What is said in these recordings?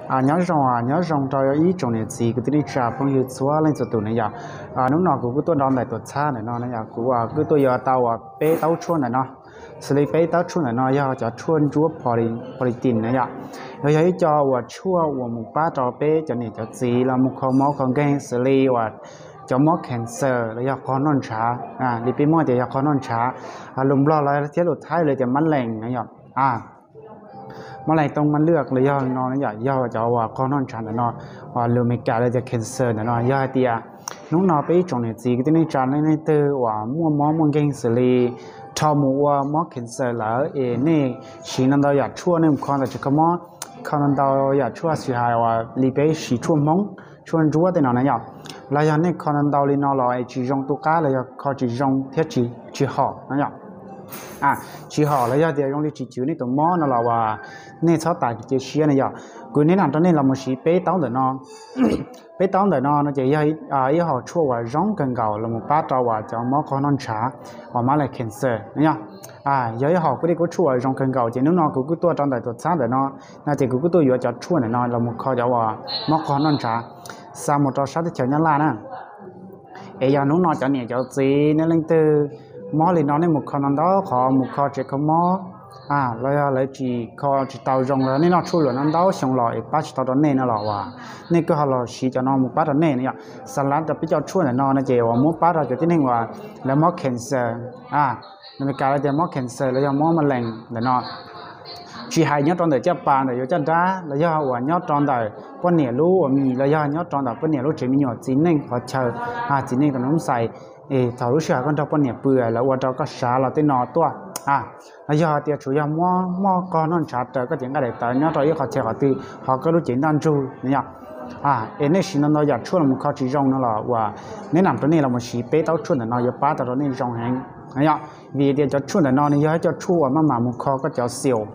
Nyob zoo, nyob zoo rau ib tsoom niam txiv kwv tij neej tsa phooj ywg txhua leej txhua tus na yom. Hnub no kuv kuj tuaj rau ntawm tuam txhab ntawm no na yom, kuv kuj tuaj yuav tau uas peb taub tshuaj ntawm no. Xws li peb taub tshuaj ntawm no yog cov tshuaj ntsuab polythene na yom. Yog, yog ib co uas tshuaj uas mus pab rau peb cov niam cov txiv los mus kho mob kho nkeeg xws li uas cov mob cancer los yog qhov noj ntshav, li peb muab tias yog qhov noj ntshav, lus Nplog los thiab lus Thaib los tias mab lees na yom. Mab lees tooj mab lwaj los yog no yom, yog cov uas qhov noj ntshav ntawm no, uas lus Amelikas los tias cancer ntawm no. Yog hais tias hnub no peb ib tsoom niam txiv kwv tij neej tsa leej twg uas muaj mob muaj nkeeg xws li rho mus ua mob cancer lawm es nej siv ntau ntau yam tshuaj, nej mus kho ntawm tsev kho mob, kho ntau ntau yam tshuaj xws hais uas li peb siv tshuaj Hmoob, tshuaj ntsuab tej no na yom, los yog nej kho ntau ntau li no los es tsis zoo tu qab los yog kho tsis zoo thiab tsis hom no yom. Tsis hom los yog tias zoo li tsis cwv nej tus mob no los uas nej txhob tas kev cia siab na yom. Kuv neb nam rau nej los mus siv peb taub ntawm no. Peb taub ntawm no no ces yog ib hom tshuaj uas zoo kawg nkaus los mus pab rau uas cov mob qhov noj ntshav, uas mab lees cancer no yom. Yog ib hom kuj dej kub tshuaj uas zoo kawg nkaus ces hnub no kuv kuj tuaj rau ntawm tuam txhab ntawm no, no ces kuv kuj tuaj yuav cov tshuaj ntawm no los mus kho cov uas mob qhov noj ntshav xa mus rau sab teb chaws Nyab Laj na. Es yog hnub no cov niam cov txiv nej leej twg mob li no nej mus kho ntau ntau qhov, mus kho tsev kho mob los yog lawv tsis kho tsis tau zoo los nej noj tshuaj luam no ntau xyoo los es pab tsis tau rau nej no los uas nej kuj ho los siv cov no mus pab rau nej no yom. Xa lab rau peb co tshuaj ntawm no no ces uas muab pab rau cov tib neeg uas lawv mob cancer, Amelikas lawv tias mob cancer los yog mob mab lees ntawm no. Tsis hais nyob rau ntawm caj pas ntawm yuav caj dab los yog uas nyob rau ntawm poj niam lub uas mis los yog nyob rau ntawm poj niam lub tsev me nyuam txiv neej qhov chaw, txiv neej rau noob xais, es thaum lub sij hawm koj nrog poj niam pw lawv ua rau koj sav los tej no tuaj, los yog tias tsuas yog muab mob qhov noj ntshav raws koj cev nqaij daim tawv nyob rau ib qhov chaw qhov twg ho koj lub cev ntaj ntsug no yom. Es nej siv ntau ntau yam tshuaj los mus kho tsis zoo no los uas neb nam rau nej los mus siv peb taub tshuaj ntawm no yuav pab tau rau nej zoo heev no yom. Vim tias cov tshuaj ntawm no nws yog ib co tshuaj uas maj mam mus kho koj cov xiaus,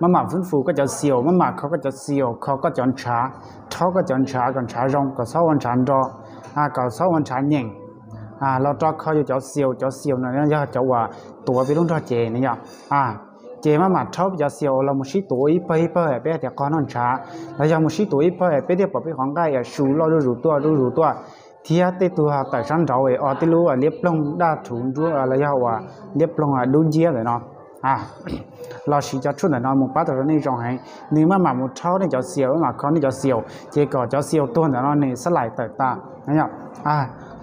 maj mam fwb fus koj cov xiaus, maj mam kho koj cov xiaus, kho koj cov ntshav, rhaub koj cov ntshav kom ntshav zoo, kom txhob ua ntshav nro, kom txhob ua ntshav nyeem, los rau kho yus cov xiaus. Cov xiaus no yog cov uas tuav peb lub nrog cev no yom. Ces maj mam rhaub peb cov xiaus los mus sib tuav ib pawg ib pawg, peb hais tias qhov noj ntshav, los yog mus sib tuav ib pawg peb thiaj pom peb qhov nqaij su loj zuj zus tuaj zuj zus tuaj, thiab tej tug tawm sab nraud es o tej lub liab ploog daj rhuv nruab los yog uas liab ploog dub nciab ntawm no los siv cov tshuaj ntawm no mus pab tau rau nej zoo heev. Nws maj mam mus rhaub nej cov xiaus, maj mam kho nej cov xiaus, ces kom cov xiaus tuag ntawm no nws xab laim tawm tas no yom.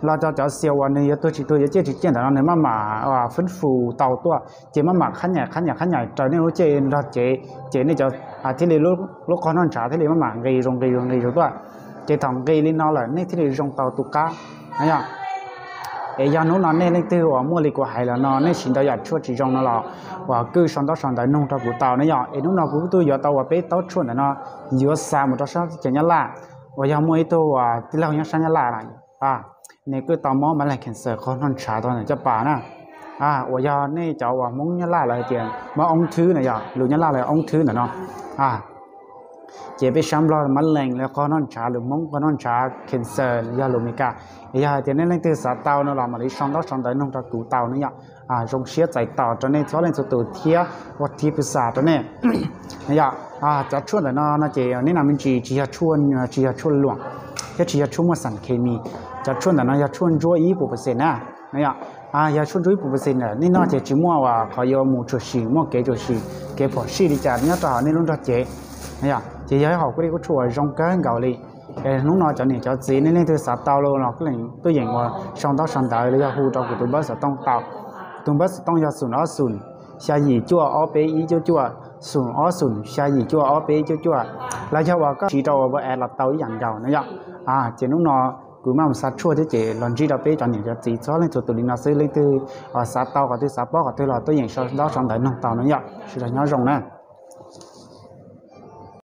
Los cov, cov xiaus uas nws yuav tuag tsis tuag yuav ciaj tsis ciaj ntawm no nws maj mam fwb fus tau tuaj, ces maj mam qhab nyaim qhab nyaim qhab nyaim raws nej lub caij nrog cev, ces nej cov thiaj li lub qhov noj ntshav thiaj li maj mam nqis zoo nqis zoo nqis zoo tuaj. Ces thaum nqis li no lawm nej thiaj li zoo tau tu qab no yom. Es yog hnub no nej leej twg uas muaj li kuv hais los no nej siv ntau yam tshuaj tsis zoo no los uas kuj sau ntaub sau ntawv nug rau kuv tau na yom. Es hnub no kuv kuj tuaj yuav tau uas peb taub tshuaj ntawm no yuav xa mus rau sab teb chaws Nyab Laj, uas yog muaj ib tug uas tij laug nyob sab Nyab Laj na, nws kuj tau mob mab lees cancer qhov noj ntshav tau ntawm caj pas na. Uas yog nej cov uas Hmoob Nyab Laj lawv hais tias mob oob thwb na yom, lus Nyab Laj lawv oob thwb ntawm no. Ces peb sab Nplog mab lees los qhov noj ntshav, lus Hmoob qhov noj ntshav cancer yog lus Amelikas. Yog hais tias nej leej twg xav tau no los mam li sau ntaub sau ntawv nug rau kuv tau na yom. Zoo siab txais tos rau nej txhua leej txhua tus thiab ua thib pw xam rau nej. Yog cov tshuaj ntawm no no ces nej nam me ntsis tsis yog tshuaj, tsis yog tshuaj luam thiab tsis yog tshuaj muaj xas khes mis. Cov tshuaj ntawm no yog tshuaj ntsuab ib puas percent na. Yog tshuaj ntsuab ib puas percent na, nej noj ces tsis muaj uas qhov yuav mus tshwm sim, muaj kev tshwm sim, kev phom sij li cas nyob rau hauv nej lub nrog cev. Ces yog ib hom kuj dej kub tshuaj uas zoo kawg nkaus li. Es hnub no cov niam cov txiv nej leej twg xav tau los tuaj yeem uas sau ntaub sau ntawv los yog hu rau kuv tus npawb xov tooj tau. Tus npawb xov tooj yog xoom ob xoom xya yim cuaj ob peb ib cuaj cuaj, xoom ob xoom xya yim cuaj ob peb ib cuaj cuaj. Los yog uas koj siv rau uas ua es los tau ib yam nkaus no yom. Ces hnub no kuv maj mus xa tshuaj thiab ces los ntsib rau peb cov niam cov txiv txhua leej txhua tus li no xwb, leej twg xav tau qhov twg xav paub qhov twg los tuaj yeem sau ntaub sau ntawv nug tau no yom. Sawv daws nyob zoo na.